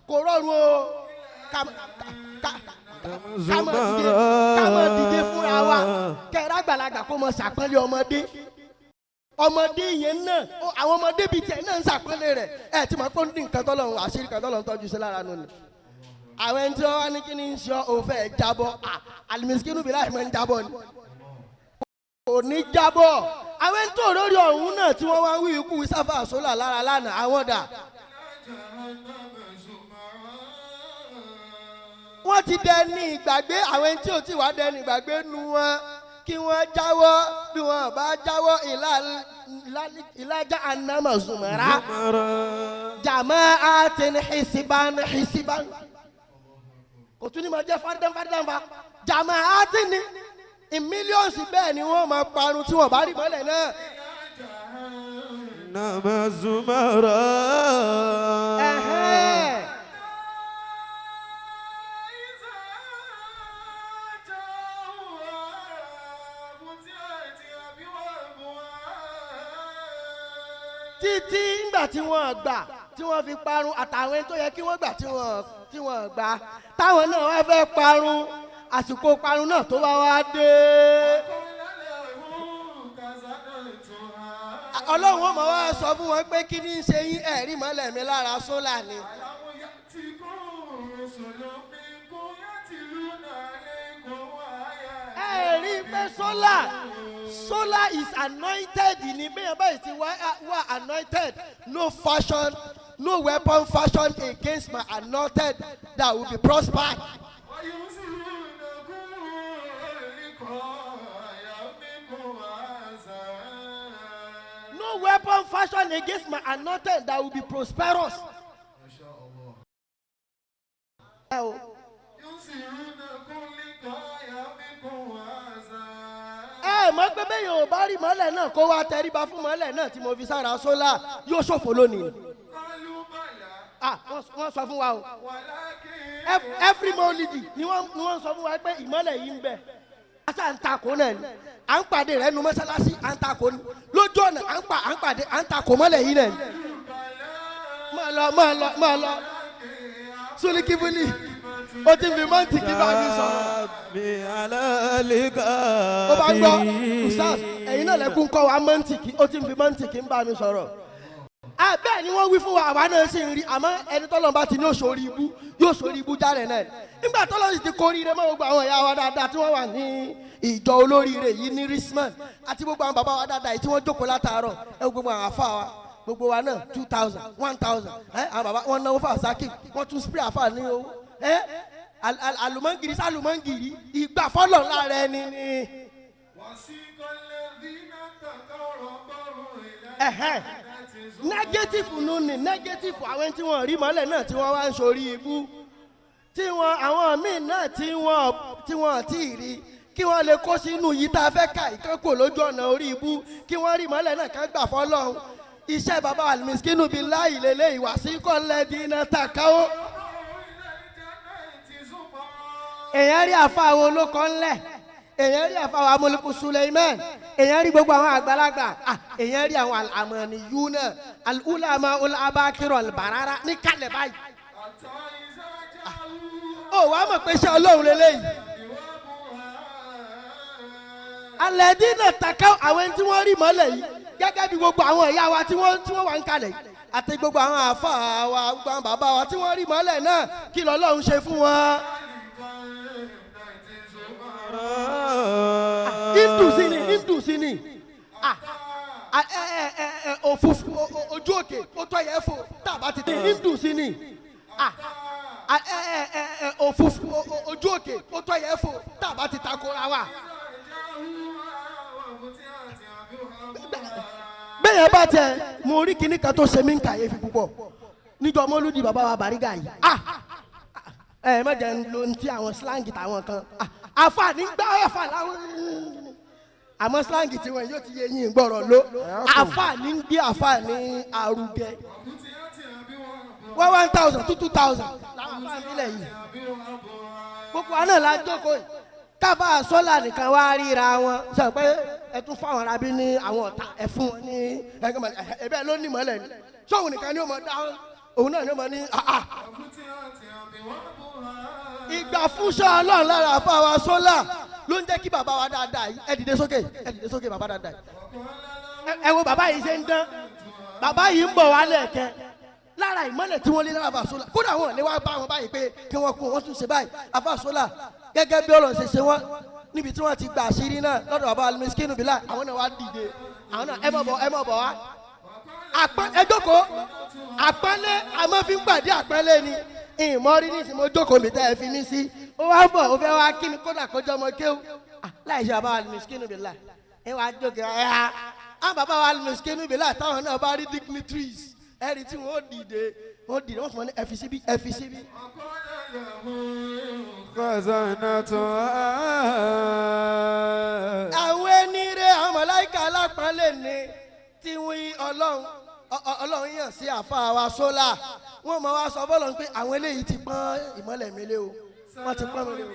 kò rọrùn o. Ká máa dìde fúnra wa, kẹrẹ àgbàlagbà kó mọ ṣàpọ́nlé ọmọdé. Ọmọdé yẹn náà, àwọn ọmọdé bíi tiẹ̀ náà ń ṣàpọ́nlé rẹ̀. Ẹ̀ tí mo pọ́n ní nǹkan tọ́lọ́run, àṣírí kan tọ́lọ́run tọ́jú sí lára nù ni. Àwọn ẹni tí wọ́n wá ní kí ni ń ṣe ọ́, òun fẹ́ jábọ́. Alimisikinu bí láì máa ń jábọ́ ni, kò ní jábọ́. Àwọn ẹni tó lórí ọ̀hún náà tí wọ́n wá ń wí ikú sáfà sólà lára lánàá, àwọn dà? Wọ́n ti dẹni ìgbàgbé. Àwọn ẹni tí ò tí wá dẹni ìgbàgbé nu wọn, kí wọ́n jáwọ́. Bí wọ́n bá jáwọ́, ìlàjà anamọ̀ zùmọ̀rá jama'atin hisiban hisiban, kò tún ní ma jẹ́ faridan faridan fa jama'atin ni in millions. Bẹ́ẹ̀ ni wọ́n máa parun tí wọ́n bá rí mọ́lẹ̀ náà. نما زمرا. Ẹ̀hẹ́n. إذا جاءوها فتحت أبوابها. Títí ńgbà tí wọ́n gbà tí wọ́n fi parun, àtàwọn ẹni tó yẹ kí wọ́n gbà tí wọ́n gbà, táwọn náà wá fẹ́ parun, àsìkò parun náà tó wá wá dé. قال لهم خزنتها. Ọlọ́run ó máa wá sọ fún wọn pé kí ní í ṣe yín, ẹ̀rí mọ́lẹ̀ mi lára sólà ni? ألم يأتكم رسل منكم يتلون عليكم آيات Ẹ̀rí pé solar is anointed ni. Bẹ́ẹ̀ báyìí ti wá anointed, no fashion, no weapon fashion against my anointed that will be prospered. وينذرونكم لقاء يومكم هذا. No weapon fashion against my anointed that will be prosperous. ما شاء الله. Ẹ o. ينذرونكم لقاء يومكم هذا. Ẹ mọ̀ pé bẹ́ẹ̀ yóò bá rí mọ́lẹ̀ náà, kó wá tẹríba fún mọ́lẹ̀ náà tí mo fi sára sólà, yóò ṣòfò lónìí. قالوا بلى. Ah, wọ́n sọ fún wa o. ولكن Every molidi ni wọ́n sọ fún wa pé ìmọ́lẹ̀ yìí ń bẹ. Asa ń takò náà ni à ń pàdé rẹ̀ nu mọ́sálásí, à ń takò ni lójú ọ̀nà, à ń pàdé, à ń takò mọ́lẹ̀ yìí náà ni. Máa lọ, máa lọ, máa lọ. Sulikibuli, o ti fi mọ́ǹtì kí bá mi sọ̀rọ̀. Ó bá ń gbọ́, ustaz, ẹ̀yin náà lẹ́kún kọ́ wa mọ́ǹtì kí ó ti fi mọ́ǹtì kí ń bá mi sọ̀rọ̀. Ah, bẹ́ẹ̀ ni wọ́n wí fún wa, àwa náà sì ń rí. Àmọ́ ẹni tọ́lọ́run bá ti ní òṣòrí ibú, yóò ṣòrí ibú jálẹ̀ náà ni. Nígbà tọ́lọ́run sì ti kóríire mọ́ gbogbo àwọn ìyá wa dáadáa tí wọ́n wà ní ìjọ olóríire yìí ní Risman, àti gbogbo àwọn bàbá wa dáadáa yìí tí wọ́n jókòó látàárọ̀, ẹ wo gbogbo àwọn àfa wa, gbogbo wa náà, 2,000, 1,000, ẹ àwọn bàbá wọn náwó fún àsákì, wọ́n tún spray àfa ní owó. Ẹ àlùmọ́ngìrì sálùmọ́ngìrì ìgbà fọlọ́ lára ẹni ni. وسيق الذين اتقوا ربهم إلى Negative nù ní negative. Àwọn tí wọ́n rí mọ́lẹ̀ náà tí wọ́n wá ń sórí ibú, tí wọ́n àwọn míì náà tí wọ́n tí ì rí, kí wọ́n lè kó sínú yìí tá a fẹ́ ká ìkẹ́kọ̀ọ́ lójú ọ̀nà orí ibú, kí wọ́n rí mọ́lẹ̀ náà ká gbà fọ́lọ́run. Iṣẹ́ baba Alimiskinu bíi láì lélẹ̀ ìwà sí kọ́lẹ́dínà tàkáwó. Èèyàn rí àfa àwọn olókọ́ ńlẹ̀, èèyàn rí àfa àwọn amúlùkù Suleiman, èèyàn rí gbogbo àwọn àgbàlagbà. Ah, èèyàn rí àwọn àmọ̀nìyú náà, alúlàmà abakirọ̀ albarara ní kalẹ̀ báyìí. Ó wàá mọ̀ pé iṣẹ́ Ọlọ́run lélẹ́yìí. Alẹ́dínà tàkà, àwọn ẹni tí wọ́n rí mọ́lẹ̀ yìí, gẹ́gẹ́ bí gbogbo àwọn ìyá wa tí wọ́n wà ń kalẹ̀ yìí, àti gbogbo àwọn àfa wa, gbogbo àwọn bàbá wa tí wọ́n rí mọ́lẹ̀ náà, kí lọ́lọ́run ṣe fún wọn? Hindu sí ni, hindu sí ni. Ah, Ẹ ẹ ẹ ẹ òfurufú ojú òkè ó tọ́ yẹ fò tá a bá ti tẹ̀ ní dùn sí ni. Ẹ ẹ ẹ ẹ òfurufú ojú òkè ó tọ́ yẹ fò tá a bá ti takora wa. Bẹ́ẹ̀ yẹn bá tẹ mo rí kinní kan tó ṣe mí ń kàyéfì púpọ̀ níjọ́ mọ́lúdi bàbá wa Bàrígà yìí. Ẹ má jẹ́ ń lo ti àwọn slang tàwọn kan. Àfà nígbà àfà láwọn, àmọ́ slang tiwọn yóò ti yé yín gbọ́rọ̀ ló àfà ní gbé àfà ní arugẹ 1,000 2,000 làwọn àfà nílẹ̀ yìí. Gbogbo àná la jókòó yìí, káfá sọ́là nìkan wá ríra wọn sọ pé ẹ tún fáwọn arábí ní àwọn ọ̀tá ẹ fún wọn ní ẹbẹ ló ní mọ́lẹ̀ ni sóhun nìkan ni ó mọ dá òun náà ni ó mọ ní àà. Ìgbà fúnṣọ Ọlọ́run lára àfa wa sọ́là ló ń jẹ́ kí bàbá wa dáadáa yìí. Ẹ dìde sókè, ẹ dìde sókè, bàbá dáadáa yìí. Ẹ wo bàbá yìí ṣe ń dán, bàbá yìí ń bọ̀ wá lẹ́ẹ̀kẹ́ lára ìmọ́lẹ̀ tí wọ́n lé lára àfa sọ́là. Kódà wọn ò lè wá bá wọn báyìí pé kí wọ́n kú wọn tún ṣe báyìí. Àfa sọ́là gẹ́gẹ́ bí Ọlọ́run ṣe ṣe wọ́n níbi tí wọ́n ti gba àṣírí náà lọ́dọ̀ bàbá Alimiskinu bílà, àwọn náà wá dìde, àwọn náà ẹ mọ̀ bọ̀, ẹ mọ̀ bọ̀ wá. Ẹ jókòó. Àpọ́nlé àmọ́ fi ń gbàdé àpọ́nlé ni ìmọ̀rí ní ìsìn. Mo jókòó mi tẹ́ ẹ fi mí sí, ó wá ń bọ̀, ó fẹ́ wá kí mi, kódà kọjá ọmọ kéwù láì ṣe bàbá Alimiskinu bílà. Ẹ wá jókòó ẹ ha. Àwọn bàbá wa Alimiskinu bílà táwọn náà bá rí dignitaries, ẹ rí tí wọ́n ó dìde, wọ́n dìde, wọ́n fún wọn ní ẹ fi síbí, ẹ fi síbí. خزنتها Àwọn ẹni rẹ, àwọn màláíkà alápọ̀nlé ni tí wọ́n Ọlọ́run Ọlọ́run yàn sí àfa wa sólà. Wọ́n mọ̀ wá sọ fọlọ́run pé àwọn eléyìí ti pọ́n ìmọ́lẹ̀ mi lé o, wọ́n ti pọ́n mi lé o.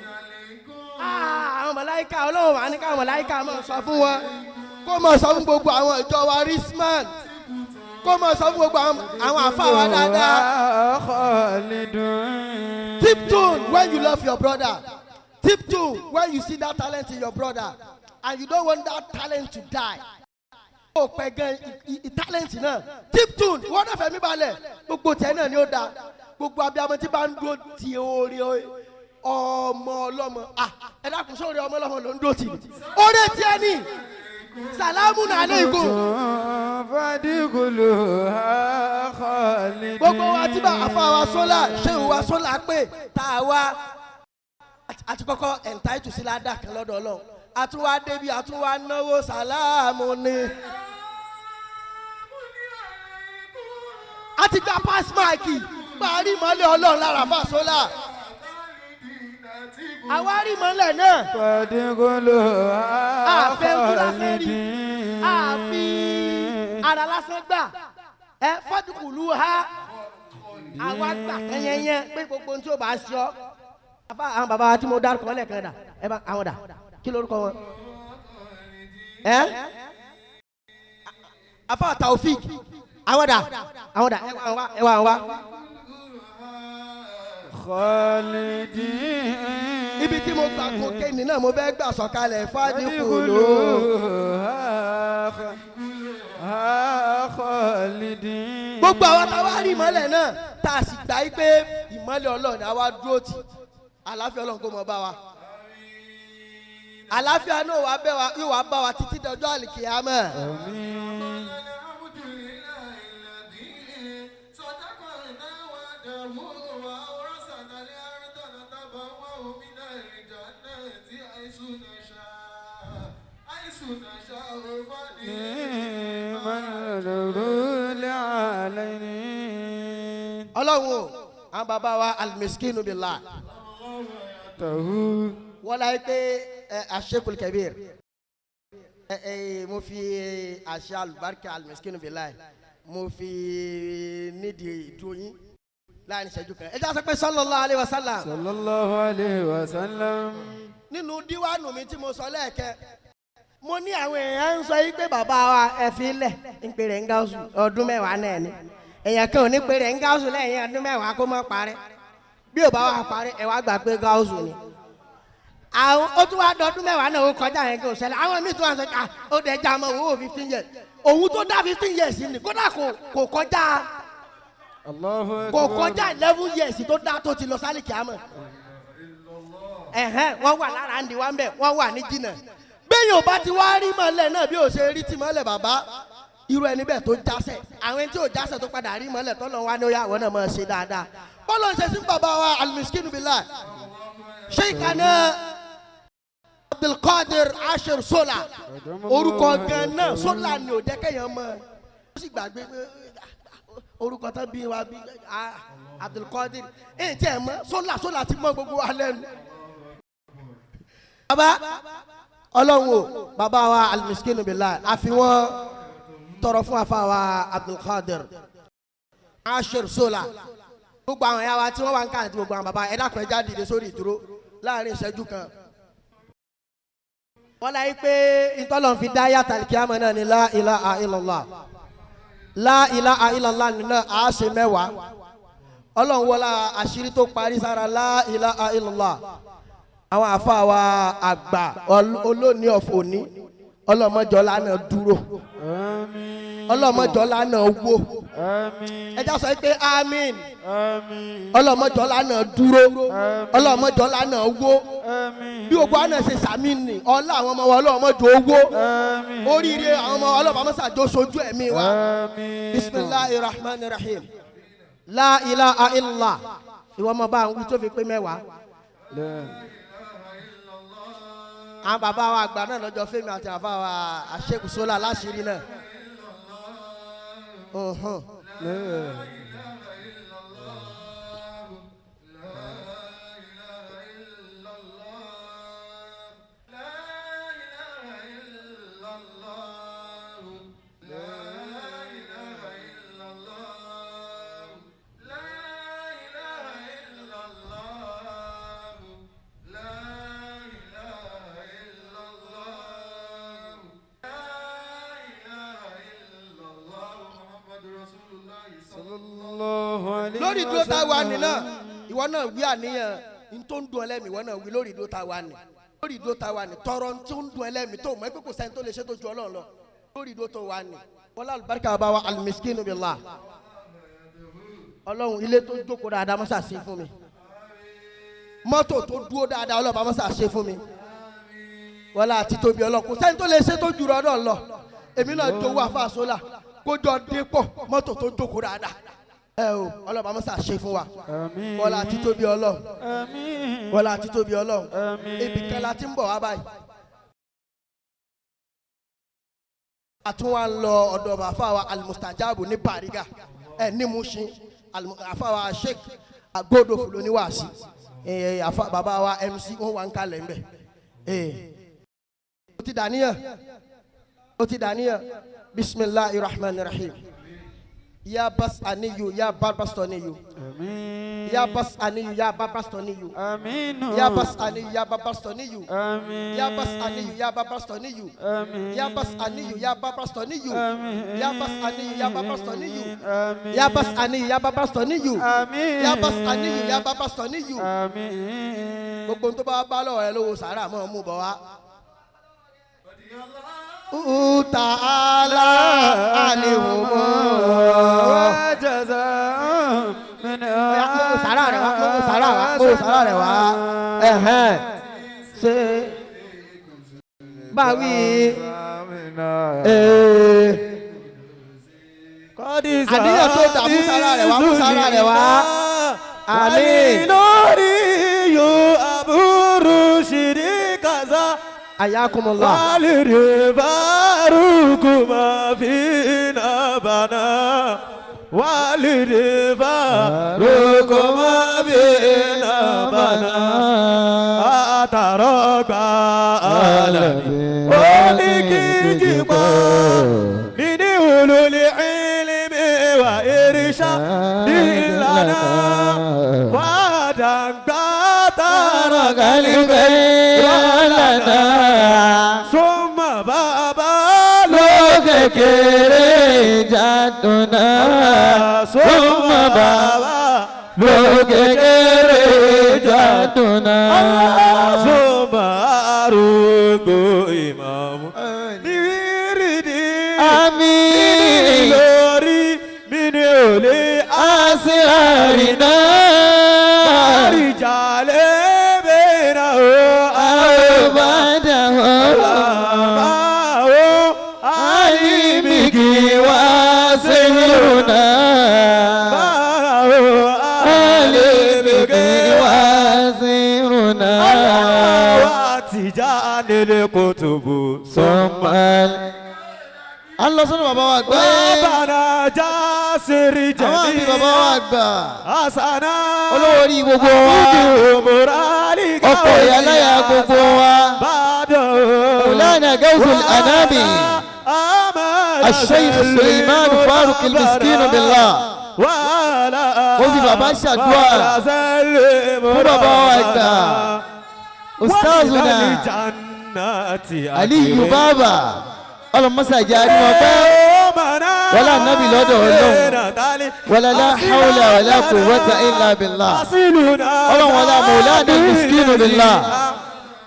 Àwọn màláíkà Ọlọ́run wà ní káwọn màláíkà máa sọ fún wọn, kó máa sọ fún gbogbo àwọn ìjọ wa risman, kó máa sọ fún gbogbo àwọn àfa wa dáadáa. خالدون. Tiptoe when you love your brother. Tiptoe when you see that talent in your brother and you don't want that talent to die. Ó pẹ́ gan talent náà. Tiptoe wọ́n náà fẹ̀mí balẹ̀, gbogbo tiẹ̀ náà ni ó da. Gbogbo abiyamọ tí bá ń dúró ti oore ọmọ ọlọ́mọ. Ẹ dákun, sóore ọmọ ọlọ́mọ ló ń dúró tì. Oore tiẹ̀ ni sàlámù alaykum. فادخلوها خالدين. Gbogbo wa tí bá àfa wa sólà, ṣéwù wa sólà pé tá a wá àti kọ́kọ́ ẹ̀ǹtáìtù sí ládàá kan lọ́dọ̀ Ọlọ́run, àtúwá débi àtúwá náwó sàlámù ni. A ti gba pass mark parí mọ́lẹ̀ Ọlọ́run lára àfa sólà, àwa rí mọ́lẹ̀ náà. فادخلوها Àfẹ́ ojú lásán rí, خالدين. àfi ara lásán gbà ẹ fọdùkùlù ha, àwa gbà kẹyẹnyẹ pé gbogbo ohun tí o bá ṣe ọ. Afa àwọn bàbá tí mo dárúkọ lẹ́ẹ̀kan dà, ẹ bá àwọn dà, kí lórúkọ wọn? Ẹ afa Taofik, àwọn dà, àwọn dà, ẹ wá, ẹ wá, ẹ wá. خالدين. Ibi tí mo gbà kokéènì náà mo fẹ́ gbà sọ̀kalẹ̀ fàdíkùlù. فادخلوها خالدين. Gbogbo àwọn táwa rí ìmọ́lẹ̀ náà, tá a sì gbà yí pé ìmọ́lẹ̀ Ọlọ́run ni àwa dúró tì, àlàáfíà Ọlọ́run kó mọ bá wa. Àlàáfíà náà wàá bẹ́ wa, yóò wá bá wa títí dọjọ́ àlìkìyámọ̀. آمين. الحمد لله الذي صدقنا وعده وأورثنا الأرض نتبوأ من الجنة حيث نشاء، حيث نشاء، نعم فنعم الرب العالمين. Ọlọ́run o, àwọn bàbá wa Alimiskinu billah ته wọ́n láyé pé ẹ Ashekul Kabir, ẹ ẹ mo fi àṣà alùbáríkà Alimiskinu billah, mo fi nídìí ìdúró yín láàrin ìṣẹ́jú kan. Ẹ jẹ́ àṣẹ pé sallallahu alaihi wasallam. صلى الله عليه وسلم. Nínú díwáànù mi tí mo sọ lẹ́ẹ̀kẹ́, mo ní àwọn èèyàn ń sọ yí pé bàbá wa ẹ fi lẹ̀ ń pèrè ń gáúsù ọdún 10 náà ni. Èèyàn kan ò ní pèrè ń gáúsù lẹ́yìn ọdún 10 kó má parẹ́. Bí ò bá wà parẹ́, ẹ wá gbà pé gáúsù ni. Àwọn ó tún wá dọdún 10 náà, ó kọjá yẹn kí o ṣẹlẹ̀. Àwọn míì tún wá sọ pé ó dẹ̀ já mọ́ owó 15 years, òun tó dá 15 years ni, kódà kò kọjá الله kò أكبر. kọjá 11 years tó dá tó ti lọ sálì kìámọ̀. Ẹ̀hẹ́n, wọ́n wà lára ń di wá ń bẹ̀, wọ́n wà ní jìnnà. Bẹ́ẹ̀ yóò bá ti wá rí mọ́lẹ̀ náà bí ó ṣe rí ti mọ́lẹ̀ bàbá. Irú ẹni bẹ́ẹ̀ tó jásẹ̀, àwọn ẹni tí ò jásẹ̀ tó padà rí mọ́lẹ̀ tọ́lọ́ wa ní ó yà wọ́n náà máa ṣe dáadáa. Bọ́lá ń ṣe sí bàbá wa Almiskinu Billah, Sheikhana Abdulkadir Ashir Sola. Orúkọ gan náà Sola ni ò jẹ́ kéèyàn mọ̀, ó sì gbàgbé pé orúkọ tán bí wa bí Abdulkadir èyí tí ẹ mọ̀ Sola. Sola ti mọ̀ gbogbo wa lẹ́nu. Bàbá Ọlọ́run o, bàbá wa Almiskinu Billah, àfi wọ́n tọrọ fún afa wa Abdulkadir Ashir Sola. Gbogbo àwọn ẹ̀yà wa tí wọ́n wà ń kà àti gbogbo àwọn bàbá, ẹ dákun, ẹ já dìde sórí ìdúró láàrin ìṣẹ́jú kan. Wọ́n láyé pé ìtọ́lọ̀ fi dá yàtà kíámọ̀ náà ní la ilaha illallah, la ilaha illallah nínú àáṣe 10. Ọlọ́run wọlá àṣírí tó parí sára la ilaha illallah. Àwọn àfa wa àgbà olóòní ọ̀fọ̀ òní, ọlọ́mọjọ́lá náà dúró. Àmín. Ọlọ́mọjọ́lá náà wó. Àmín. Ẹ já sọ pé àmín. Àmín. Ọlọ́mọjọ́lá náà dúró, ọlọ́mọjọ́lá náà wó. Àmín. Bí gbogbo àná ṣe sàmì nì, ọlá àwọn ọmọ wa, ọlọ́mọjọ́ owó. Àmín. Oríire àwọn ọmọ wa, ọlọ́mọsàjọ́ sojú ẹ̀mí wa. Àmín. Bisimilahi rahman rahim, la ilaha illallah. Ìwọ ọmọ bá ń wí tó fi pé 10. La. Àwọn bàbá wa àgbà náà lọ́jọ́ fẹ́mi àti àfa wa àṣekù sólà láṣìírí náà. Uhun. La. Sallallahu alayhi Lórí ìdúró tá a wà ní náà, wa sallam. ìwọ náà wí àníyàn n tó ń dùn ẹlẹ́mìí. Ìwọ náà wí lórí ìdúró tá a wà ní, lórí ìdúró tá a wà ní, tọrọ n tó ń dùn ẹlẹ́mìí tó mọ̀ ẹ́ pé kò sẹ́ni tó lè ṣe tó ju Ọlọ́run lọ lórí ìdúró tó wà ní. Wọlé alùbáríkà bá wa Almiskinu Billah. Ọlọ́run, ilé tó jókòó dáadáa, mọ́sà ṣe fún mi. Mọ́tò tó dúró dáadáa, Ọlọ́run bá mọ́sà ṣe fún mi. Wọlé àti tóbi Ọlọ́run, kò sẹ́ni tó lè ṣe tó ju Ọlọ́run lọ. Èmi náà jowó àfa sólà kójọ dépọ̀ mọ́tò tó jókòó dáadáa. Ẹ o, Ọlọ́run bá mọ́sà ṣe fún wa. Àmín. Wọlé àti tóbi Ọlọ́run. Àmín. Wọlé àti tóbi Ọlọ́run. Àmín. Ibì kan la ti ń bọ̀ wá báyìí, a tún wá ń lọ ọ̀dọ̀ bàfà wa Alimustajabu ní Bariga ẹ ní Mushin. Àfà wa Sheikh Agodo Fulo ní wàásì ẹ, àfà bàbá wa MC wọn wà ń kalẹ̀ ń bẹ̀ ẹ. Ó ti dàníyàn, ó ti dàníyàn. Bisimilahi rahman rahim, ya bas aniyu ya barbastoniyu. Àmín. Ya bas aniyu ya barbastoniyu. Àmín. Ya bas aniyu ya barbastoniyu. Àmín. Ya bas aniyu ya barbastoniyu. Àmín. Ya bas aniyu ya barbastoniyu. Àmín. Ya bas aniyu ya barbastoniyu. Àmín. Ya bas aniyu ya barbastoniyu. Àmín. Ya bas aniyu ya barbastoniyu. Àmín. Gbogbo tó bá bá lọ́wọ́ rẹ lówó sàárà mọ́ mú bọ̀ wá. Ta'ala anihumọ́. وجزاء من Mú sàárà rẹ̀ wá, mú sàárà wá, mú sàárà rẹ̀ wá. Ẹ̀hẹ́n. Ṣé báwí? Ee. Àníyàn tó dà, mú sàárà rẹ̀ wá, mú sàárà rẹ̀ wá. Àmín. Lórí yóò àbúrò ṣìírí kàzá. Ayakumullah. Waliri faruku ma fi na bana. Waliri faruku ma fi na bana. Atarọgba alami. Oníkìjìpá. Mini ululi ilmi wa irisha ìlànà. Wàdàgbà tààrà Sọ́mà bàbá lọ. Kékeré jàdùnà, Sọ́mà bàbá ló kékeré jàdùnà. Sọ́mà arúgbó ìmàmù. Níwírìdì. Àmín. Lórí mi ni ò lè Asirarina. àríjàlẹ̀ bẹ̀rẹ̀ o. Àbádàwọ̀. Àbáwọ̀ Àìmìkì wà. الكتب ثم À ń lọ sọ́dọ̀ bàbá wa àgbà yẹn. ربنا جاسر Àwọn àbí bàbá wa جميعا àgbà. حسنا Olówó orí gbogbo wa. Ọkọ ìyáláyà gbogbo wa. مولانا غوث الأنام الشيخ سليمان فاروق المسكين بالله. Ó fi bàbá ṣàdúrà fún bàbá wa àgbà. Ustazuna Aliyu Baba. Ọlọmọsàjà ni wọn pẹ́. Wala nabi lọ́dọ̀ Ọlọ́run. Wala la hawla wala quwwata illa billah. Ọlọ́run wala Maulana miskinu billah.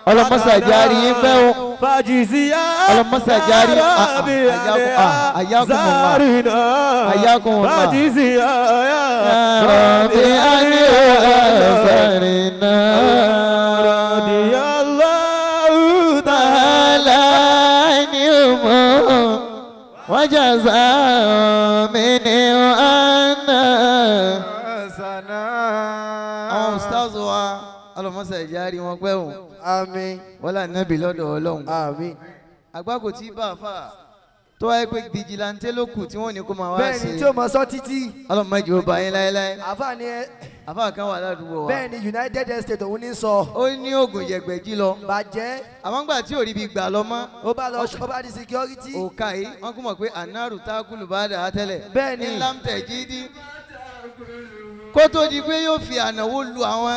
Ọlọmọsàjà rí yín pẹ́ o. Ọlọmọsàjà rí ayakumullah. Ayakumullah. Rabbi ani asarina. Ta'ala anhum وجزاء منه أن àwọn ustaz wa ọlọmọsà ìjárí wọn pẹ́ o. Àmín. Wọ́n là nẹ́bí lọ́dọ̀ Ọlọ́run. Àmín. Àgbákò tí bá a fà tó wáyé pé vigilante ló kù tí wọ́n ní kó máa wá Bẹ́ẹ̀ni ṣe. tí o mọ sọ títí. Ọlọmọdé ò bá yín láéláé. Àfààní ẹ Àfáà kan wà ládùúgbò wa. bẹ́ẹ̀ni United States òun ní sọ. Ó ní oògùn yẹ̀gbẹ̀jì lọ. Bàjẹ́ Àmọ́ ńgbà tí ò rí ibi gbà lọ mọ́. ó bá lọ ó bá di security. Òkà yìí wọ́n kún mọ̀ pé ànárù tákùlù bá dà á tẹ́lẹ̀. Bẹ́ẹ̀ni. Ńlá ń tẹ̀ jídí. Kó tó di pé yóò fi ànáwó lu àwọn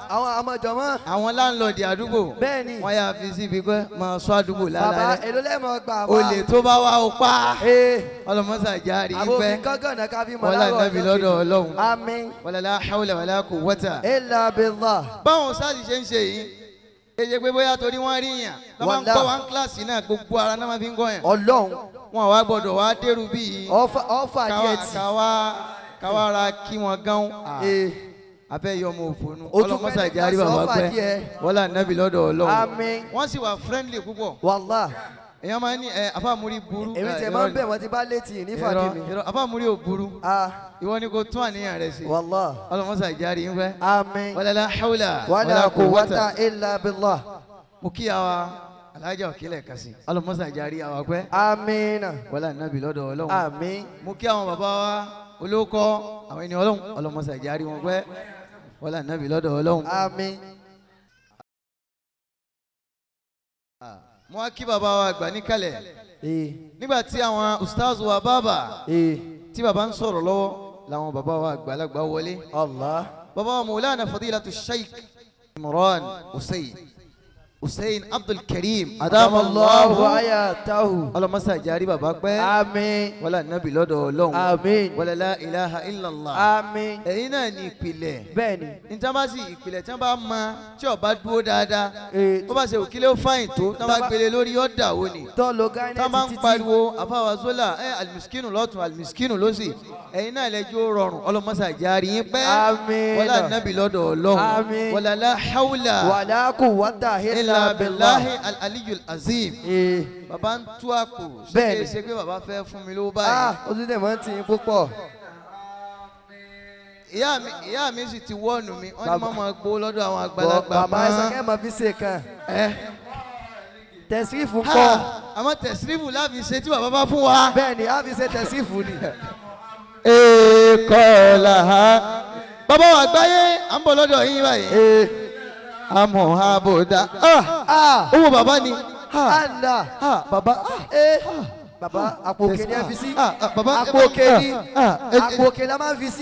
Àwọn àmọ̀jọ̀mọ́. àwọn láńlọ́ọ̀dì àdúgbò. Bẹ́ẹ̀ni. Wọ́n yà fi síbi pé máa sọ àdúgbò Bàbá lálẹ́. èló lẹ́mọ̀ gbà wá. Olè tó bá wá o pa. Ee Ọlọmọsà járe àbòfin ìfẹ́. kọ́gànnà ká fi mọ̀ Wọ́n là láàárọ̀ nábì ọjọ́ lọ́dọ̀ kejì. Ọlọ́run. Àmín. Wala la hawla wala quwwata. Illa billah. Báwọn sáàsì ṣe ń ṣe yìí. Kéje pé bóyá torí wọ́n rí yàn. Lọ́ máa ń Wàlá. kọ́ wa ń kíláàsì náà gbogbo ara náà máa fi ń kọ́ yàn. Ọlọ́run Wọn wá gbọ́dọ̀ wá dérú bíi. ọfà díẹ̀ tì. Káwá ra kí wọn gán. Ee Abẹ́ yọ ọmọ òfònú. O tún Ọlọmọsà fẹ́ ní járe kíláàsì bàbá ọfà pẹ́. díẹ̀. Wọ́n là nábì lọ́dọ̀ Ọlọ́run. Àmín. Wọ́n sì wà friendly púpọ̀. Wàlá. Èèyàn máa ń ní ẹ àfàmúrí burú. Èmi tiẹ̀ máa ń bẹ̀ wọ́n ti bá létí ní fàdí mi. Irọ́ àfàmúrí ò burú. Ah Ìwọ ni kò tún àníyàn rẹ ṣe. wàlá. Ọlọmọsà járe ń fẹ́. Àmín. Wala la hawla Wala quwwata illa billah. Mo kí àwa alájà òkèlè kasi. Ọlọmọsà járe àwa pẹ́. Àmín. Wala nàbì lọ́dọ̀ Ọlọ́run. Àmín. Mo kí àwọn bàbá wa olóko àwọn ènìyàn Ọlọ́run. Ọlọmọsà járe wọn pẹ́. Wala nàbì lọ́dọ̀ Ọlọ́run. Àmín. Mo wá kí bàbá wa àgbà níkàlẹ̀. Ee Nígbà tí àwọn ustaz wa bàbá ee tí bàbá ń sọ̀rọ̀ lọ́wọ́ làwọn bàbá wa àgbàlagbà wọlé. Allah. Bàbá wa Maulana Fadilatu Sheikh Imran Hussein Hussein Abdul Karim Adamallahu Adamallahu ayatahu. ọlọmọsá járí bàbá pẹ́. Àmín. Wala nabi lọ́dọ̀ Ọlọ́run. Àmín. Wala la ilaha illallah. Àmín. Ẹ̀yin náà ní ìpìlẹ̀. Bẹ́ẹ̀ni. Níta bá sì ìpìlẹ̀ tí wọ́n bá mọ tí ó bá dúró dáadáa. Ee Bó bá ṣe òkìlẹ̀ ó fáyìn tó tí wọ́n bá gbélé lórí yóò dà ó ni. tọ́ lo Tá a gánẹ́tì máa ń títí. pariwo àfàwà zola ẹ alimiskin lọ́tún alimiskin lọ́sì ẹ̀yin náà lẹ́jọ́ rọrùn ọlọ́mọsà járí yín pẹ́. Àmín. Wala nabi lọ́dọ̀ Ọlọ́run. Àmín. Wala la hawla Wala quwwata illa illa billah. billahi al-aliyyil azim. Ee. Bàbá ń tú àpò ṣé Bẹ́ẹ̀ni. kìí ṣe pé bàbá fẹ́ fún mi lówó Ah báyìí. o tún tẹ̀ mọ́ ti yín púpọ̀. Ìyá mi sì ti wọ́ọ̀nù mi wọ́n ní Bàbá- mọ́ máa gbó lọ́dọ̀ àwọn àgbàlagbà Bàbá ẹsẹ̀ mọ́. kẹ́ mọ́ fi ṣe kan. Ẹ. Tẹ̀sífù Ha! kọ́. Àmọ́ tẹ̀sírífù láfi ṣe tí bàbá bá fún wa. Bẹ́ẹ̀ni a fi ṣe tẹ̀sífù ni. Èkó là ha. Bàbá wa àgbáyé à ń bọ̀ lọ́dọ̀ yín báyìí. Ee. Àmọ̀ àbòdà. Ah Owó bàbá ni. Ha! Allah. Ha! Bàbá. Ah! Ee. Bàbá àpò òkè ni ẹ fi sí. Ah! Ah! Bàbá. Àpò òkè ni. Ah! Ah! Àpò òkè la máa ń fi sí.